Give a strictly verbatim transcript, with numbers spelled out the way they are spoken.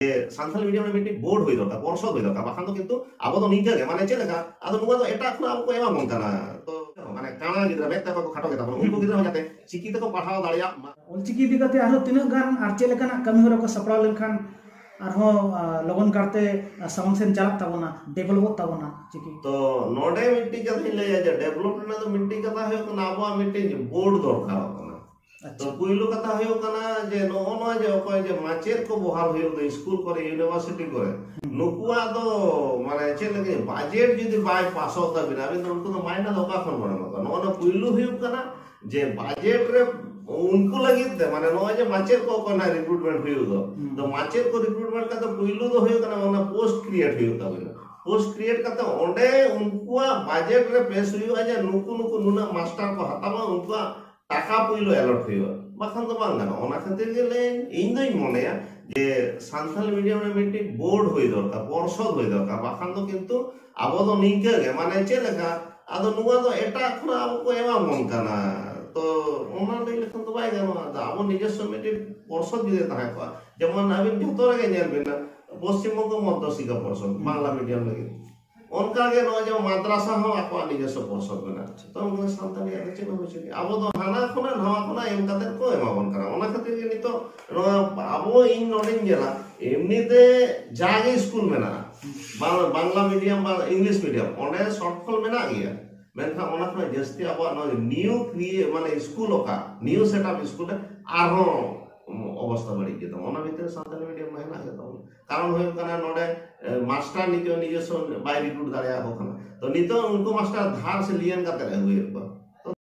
Santali medium ᱨᱮ ᱢᱤᱫᱴᱤᱡ board ᱦᱩᱭ ᱫᱚᱨᱠᱟᱨ, ᱯᱚᱨᱥᱚᱫ ᱦᱩᱭ ᱫᱚᱨᱠᱟᱨ, ᱵᱟᱠᱷᱟᱱ ᱫᱚ ᱠᱤᱱᱛᱩ ᱟᱵᱚ ᱫᱚ ᱱᱤᱝᱠᱟᱹ ᱜᱮ, ᱢᱟᱱᱮ ᱪᱮᱫ ᱞᱮᱠᱟ, ᱟᱫᱚ ᱱᱚᱣᱟ ᱫᱚ ᱮᱴᱟᱜ ᱠᱷᱚᱱᱟᱜ ᱟᱵᱚ ᱠᱚ ᱮᱢᱟ ᱵᱚᱱ ᱠᱟᱱᱟ᱾ ᱛᱚ ᱢᱟᱱᱮ ᱠᱟᱬᱟ ᱜᱤᱫᱽᱨᱟᱹ, ᱢᱮᱫ ᱛᱮ ᱵᱟᱠᱚ ᱠᱷᱟᱴᱚ ᱜᱮᱛᱟ ᱵᱚᱱᱟ, ᱩᱱᱠᱩ ᱜᱤᱫᱽᱨᱟᱹ ᱦᱚᱸ ᱡᱟᱛᱮ ᱪᱤᱠᱤ ᱛᱮᱠᱚ ᱯᱟᱲᱦᱟᱣ ᱫᱟᱲᱮᱭᱟᱜ ᱢᱟ᱾ ᱚᱞᱪᱤᱠᱤ ᱤᱫᱤ ᱠᱟᱛᱮ ᱟᱨᱦᱚᱸ ᱛᱤᱱᱟᱹᱜ ᱜᱟᱱ ᱟᱨ ᱪᱮᱫ ᱞᱮᱠᱟᱱᱟᱜ ᱠᱟᱹᱢᱤ ᱦᱚᱨᱟ ᱠᱚ ᱥᱟᱯᱲᱟᱣ ᱞᱮᱱᱠᱷᱟᱱ ᱟᱨᱦᱚᱸ, ᱟ, ᱞᱚᱜᱚᱱ ᱠᱟᱨᱛᱮ, ᱟ, ᱥᱟᱢᱟᱝ ᱥᱮᱱ ᱪᱟᱞᱟᱜ ᱛᱟᱵᱚᱱᱟ, ᱰᱮᱵᱷᱞᱚᱯᱚᱜ ᱛᱟᱵᱚᱱᱟ ᱪᱤᱠᱤ? ᱛᱚ ᱱᱚᱰᱮ ᱢᱤᱫᱴᱤᱡ ᱠᱟᱛᱷᱟᱧ ᱞᱟᱹᱭᱟ ᱡᱮ ᱰᱮᱵᱷᱞᱚᱯ ᱨᱮᱱᱟᱜ ᱫᱚ ᱢᱤᱫᱴᱤᱡ ᱠᱟᱛᱷᱟ ᱦᱩᱭᱩᱜ ᱠᱟᱱᱟ, ᱟᱵᱚᱣᱟᱜ ᱢᱤᱫᱴᱤᱡ ᱵᱳᱨᱰ ᱫᱚᱨᱠᱟᱨᱚᱜ ᱠᱟᱱᱟ᱾ ᱟᱪᱪᱷᱟ᱾ ᱛᱚ ᱯᱩᱭᱞᱩ ᱠᱟᱛᱷᱟ ᱦᱩᱭᱩᱜ ᱠᱟᱱᱟ ᱡᱮ ᱱᱚᱜᱼᱚ ᱱᱚᱣᱟ ᱡᱮ ᱚᱠᱚᱭ ᱡᱮ ᱢᱟᱪᱮᱫ ᱠᱚ ᱵᱚᱦᱟᱞ ᱦᱩᱭᱩᱜ ᱫᱚ ᱥᱠᱩᱞ ᱠᱚᱨᱮ, ᱤᱭᱩᱱᱤᱵᱷᱟᱨᱥᱤᱴᱤ ᱠᱚᱨᱮ, ᱦᱩᱸ᱾ ᱱᱩᱠᱩᱣᱟᱜ ᱫᱚ ᱢᱟᱱᱮ ᱪᱮᱫ ᱞᱟᱹᱜᱤᱫ ᱵᱟᱡᱮᱴ ᱡᱩᱫᱤ ᱵᱟᱭ ᱯᱟᱥᱚᱜ ᱛᱟᱵᱤᱱᱟ, ᱟᱵᱤᱱ ᱫᱚ ᱩᱱᱠᱩ ᱫᱚ ᱢᱟᱭᱱᱟ ᱫᱚ ᱚᱠᱟ ᱠᱷᱚᱱ ᱵᱚᱱ ᱮᱢᱟ ᱠᱚᱣᱟ? ᱱᱚᱜᱼᱚ ᱱᱚᱣᱟ ᱯᱩᱭᱞᱩ ᱦᱩᱭᱩᱜ ᱠᱟᱱᱟ ᱡᱮ ᱵᱟᱡᱮᱴ ᱨᱮ ᱩᱱᱠᱩ ᱞᱟᱹᱜᱤᱫ ᱛᱮ, ᱢᱟᱱᱮ ᱱᱚᱜᱼᱚᱭ ᱡᱮ ᱢᱟᱪᱮᱫ ᱠᱚ ᱚᱠᱚᱭ ᱱᱟᱜ ᱨᱤᱠᱨᱩᱴᱢᱮᱱᱴ ᱦᱩᱭᱩᱜ ᱫᱚ, ᱦᱩᱸ᱾ ᱛᱚ ᱢᱟᱪᱮᱫ ᱠᱚ ᱨᱤᱠᱨᱩᱴᱢᱮᱱᱴ ᱠᱟᱛᱮ ᱯᱩᱭᱞᱩ ᱫᱚ ᱦᱩᱭᱩᱜ ᱠᱟᱱᱟ ᱚᱱᱟ ᱯᱳᱥᱴ ᱠᱨᱤᱭᱮᱴ ᱦᱩᱭᱩᱜ ᱛᱟᱵᱤᱱᱟ᱾ ᱯᱳᱥᱴ ᱠᱨᱤᱭᱮᱴ ᱠᱟᱛᱮ ᱚᱸᱰᱮ ᱩᱱᱠᱩᱣᱟᱜ ᱵᱟᱡᱮᱴ ᱨᱮ ᱯᱮᱥ ᱦᱩᱭᱩᱜᱼᱟ ᱡᱮ ᱱᱩᱠᱩ ᱱᱩᱠᱩ ᱱᱩᱱᱟᱹᱜ ᱢᱟᱥᱴᱟᱨ ᱠᱚ ᱦᱟᱛᱟᱣᱟ, ᱩᱱᱠᱩᱣᱟᱜ ᱴᱟᱠᱟ ᱯᱩᱭᱞᱩ ᱮᱞᱚᱴ ᱦᱩᱭᱩᱜᱼᱟ, ᱵᱟᱠᱷᱟᱱ ᱫᱚ ᱵᱟᱝ ᱜᱟᱱᱚᱜᱼᱟ᱾ ᱚᱱᱟ ᱠᱷᱟᱹᱛᱤᱨ ᱜᱮ ᱞᱟᱹᱭ, ᱤᱧ ᱫᱩᱧ ᱢᱚᱱᱮᱭᱟ ᱡᱮ ᱥᱟᱱᱛᱟᱲᱤ ᱢᱤᱰᱤᱭᱟᱢ ᱨᱮ ᱢᱤᱫᱴᱤᱡ ᱵᱳᱨᱰ ᱦᱩᱭ ᱫᱚᱨᱠᱟᱨ, ᱯᱚᱨᱥᱚᱫ ᱦᱩᱭ ᱫᱚᱨᱠᱟᱨ, ᱵᱟᱠᱷᱟᱱ ᱫᱚ ᱠᱤᱱᱛᱩ ᱟᱵᱚ ᱫᱚ ᱱᱤᱝᱠᱟᱹ ᱜᱮ, ᱢᱟᱱᱮ ᱪᱮᱫ ᱞᱮᱠᱟ, ᱟᱫᱚ ᱱᱚᱣᱟ ᱫᱚ ᱮᱴᱟᱜ ᱠᱷᱚᱱᱟᱜ ᱟᱵᱚ ᱠᱚ ᱮᱢᱟ ᱵᱚᱱ ᱠᱟᱱᱟ᱾ ᱛᱚ ᱚᱱᱟ ᱞᱟᱹᱭ ᱞᱮᱠᱷᱟᱱ ᱫᱚ ᱵᱟᱭ ᱜᱟᱱᱚᱜᱼᱟ᱾ ᱟᱫᱚ ᱟᱵᱚ ᱱᱤᱡᱚᱥᱥᱚ ᱢᱤᱫᱴᱤᱡ ᱯᱚᱨᱥᱚᱫ ᱡᱩᱫᱤ ᱛᱟᱦᱮᱸ ᱠᱚᱜᱼᱟ, ᱡᱮᱢᱚᱱ ᱟᱹᱵᱤᱱ ᱡᱚᱛᱚ ᱨᱮᱜᱮ ᱧᱮᱞ ᱵᱤᱱ ᱱᱟ, ᱯᱚᱥᱪᱤᱢ ᱵᱚᱝᱜᱚ ᱢᱚᱫᱽᱫᱷᱚ ᱥᱤᱠᱠᱷᱟ ᱯᱚᱨᱥᱚᱫ, ᱦᱩᱸ᱾ ᱵᱟᱝᱞᱟ ᱢᱤᱰᱤᱭᱟᱢ ᱞᱟᱹᱜᱤᱫ, ᱚᱱᱠᱟ ᱜᱮ ᱱᱚᱜᱼᱚᱭ ᱡᱮᱢᱚᱱ ᱢᱟᱫᱽᱨᱟᱥᱟ ᱦᱚᱸ ᱟᱠᱚᱣᱟᱜ ᱱᱤᱡᱚᱥᱥᱚ ᱯᱚᱨᱥᱚᱫ ᱢᱮᱱᱟᱜᱼᱟ᱾ ᱛᱚ ᱚᱱᱠᱟ ᱥᱟᱱᱛᱟᱲᱤᱭᱟᱜ ᱫᱚ ᱪᱮᱫ ᱦᱚᱸ ᱵᱟᱹᱪᱩᱜ ᱜᱮᱭᱟ᱾ ᱟᱵᱚ ᱫᱚ ᱦᱟᱱᱟ ᱠᱷᱚᱱᱟᱜ ᱱᱟᱣᱟ ᱠᱷᱚᱱᱟᱜ ᱮᱢ ᱠᱟᱛᱮ ᱠᱚ ᱮᱢᱟ ᱵᱚᱱ ᱠᱟᱱᱟ᱾ ᱚᱱᱟ ᱠᱷᱟᱹᱛᱤᱨ ᱜᱮ ᱱᱤᱛᱚᱜ ᱱᱚᱣᱟ ᱟᱵᱚ, ᱤᱧ ᱱᱚᱰᱮᱧ ᱧᱮᱞᱟ, ᱮᱢᱱᱤ ᱛᱮ ᱡᱟᱜᱮ ᱥᱠᱩᱞ ᱢᱮᱱᱟᱜᱼᱟ, ᱵᱟᱝ-, ᱵᱟᱝᱞᱟ ᱢᱤᱰᱤᱭᱟᱢ ᱵᱟ ᱤᱝᱞᱤᱥ ᱢᱤᱰᱤᱭᱟᱢ, ᱚᱸᱰᱮ ᱥᱚᱨᱴ ᱯᱷᱚᱞ ᱢᱮᱱᱟᱜ ᱜᱮᱭᱟ, ᱢᱮᱱᱠᱷᱟᱱ ᱚᱱᱟ ᱠᱷᱚᱱᱟᱜ ᱡᱟᱹᱥᱛᱤ ᱟᱵᱚᱣᱟᱜ ᱱᱚᱣᱟ ᱱᱤᱭᱩ ᱠᱨᱤᱭᱮ-, ᱢᱟᱱᱮ ᱥᱠᱩᱞ ᱚᱠᱟ ᱱᱤᱭᱩ ᱥᱮᱴᱟᱯ ᱥᱠᱩᱞ ᱨᱮ ᱟᱨᱦᱚᱸ ᱚᱵᱚᱥᱛᱟ ᱵᱟᱹᱲᱤᱡ ᱜᱮ ᱛᱟᱵᱚᱱᱟ᱾ ᱚᱱᱟ ᱵᱷᱤᱛᱨᱤ ᱨᱮ ᱥᱟᱱᱛᱟᱲᱤ ᱢᱤᱰᱤᱭᱟᱢ ᱢᱟ ᱦᱮᱱᱟᱜ ᱜᱮ ᱛᱟᱵᱚᱱᱟ᱾ ᱠᱟᱨᱚᱱ ᱦᱩᱭᱩᱜ ᱠᱟᱱᱟ ᱱᱚᱰᱮ, ᱮ, ᱢᱟᱥᱴᱟᱨ ᱱᱤᱡᱮ ᱱᱤᱡᱮᱥᱥᱚ ᱵᱟᱭ ᱨᱤᱠᱨᱩᱴ ᱫᱟᱲᱮᱭᱟᱠᱚ ᱠᱟᱱᱟ᱾ ᱛᱚ ᱱᱤᱛᱚᱜ ᱩᱱᱠᱩ ᱢᱟᱥᱴᱟᱨ ᱫᱷᱟᱨ ᱥᱮ ᱞᱤᱭᱟᱱ ᱠᱟᱛᱮ ᱟᱹᱜᱩᱭᱮᱫ ᱠᱚᱣᱟ᱾